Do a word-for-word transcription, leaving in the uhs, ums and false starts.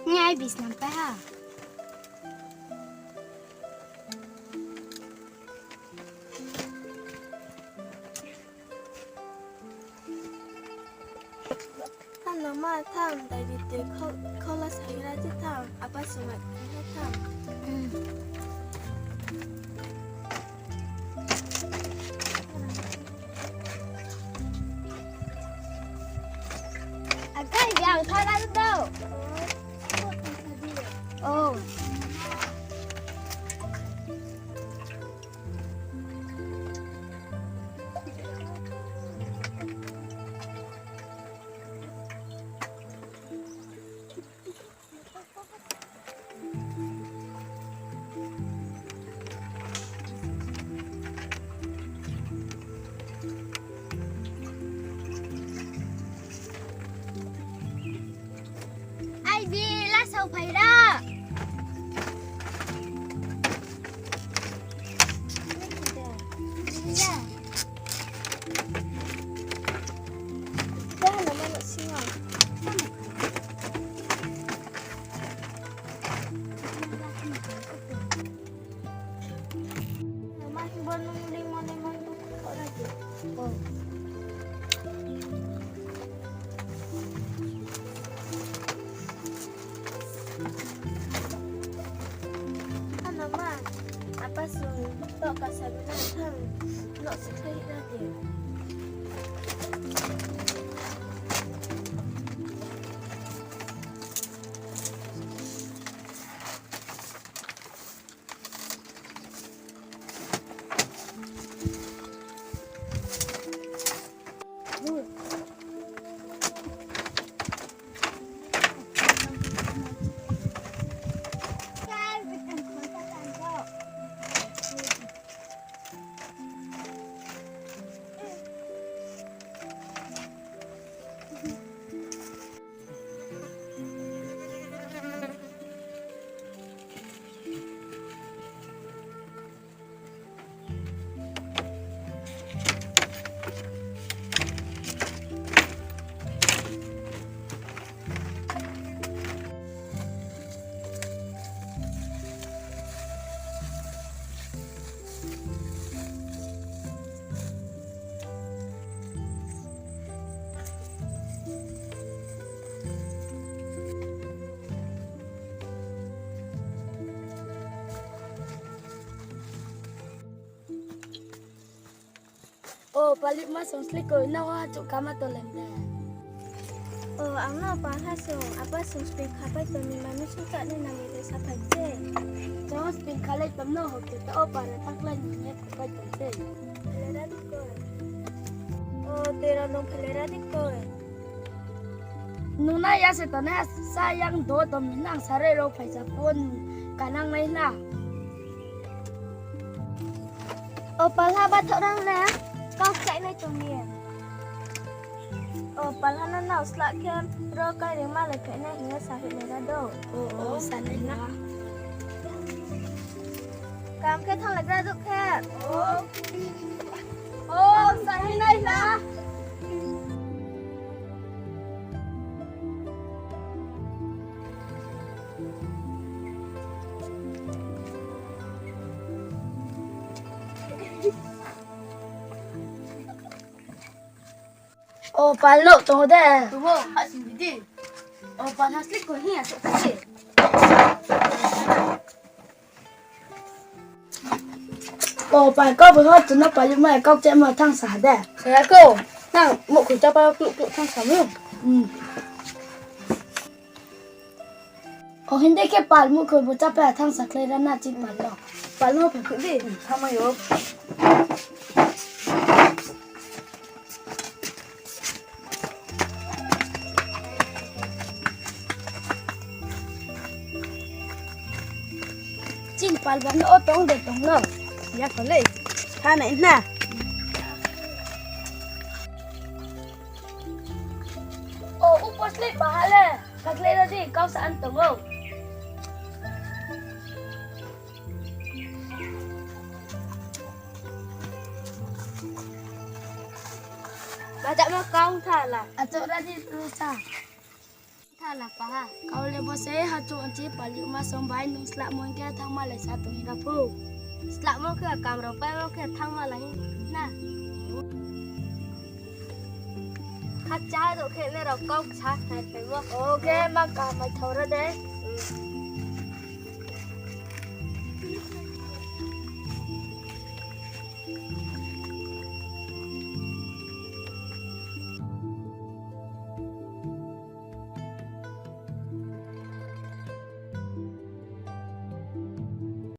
Ni ai bisnam pai ha. Thanng no ma, thanng, dai di tui kho-, khola saira di thanng, apa sungai khe thanng. Hmm. Agai, yang thanng na do. Oh. Ai bi, la sao phai ra. Nama himba nung lemon lemon tu kok lagi. Oh. Ano ma, apa sung tok kasa bina thang, nok si khlai lagi. O, palik ma song slikoi, nang ha chuh kama tolem de. O, ang no palha song, apa song spring khapai tong ni manu sung chak ni nang ni saphai se. Chong spring khalai tom no hok te ta o para thaklai ni ne khapai tom se. Phelera di koi. O, tera nung phelera di koi. Nung na ya se to na sa yang do tom ni nang sarai rao phai sa phone kanang nai na. O palha bathaoh rang na, kau kchai nai tong ye. O palha no nao slah khe, ro kai ri malai phai nai hing ye sa hoih nai ra do. O, o, sa nai na. Kam khe thanng lai gra do khe. O, o, sa hoih nai na. O, pal no tong de. Tong o, ha sing di di. O, pal ha slik ko hi ya so ka se. O, pal kau bo ho tu no pal ma kau che ma thang sa de. Sa ya ko. Nang mo khu cha pa kluk kluk thang sa mu. Hmm. O, hindi khe pal mukhoi bo chapa thang sa khlai ra na ching pal no. Pal no pha khu di. Thamai o. Ching pal ba no o tong de tong no. Ya ko le. Tha nai na. O, upo slip baha le. Khaklai ra di, kau sa an tong o. Bajak no kau tha la. Achouh ra di, tu sa. Tha la pa ha. Kau le bo se ha chu anchi pali ma song bai nung slamo khe thangma lai sa tong hi ra pho. Slamo khe kam rao paimo khe thangma lai na. Kha cha do khe ne rao kau sa khai paimo. Oke ma ka mai thau ra de.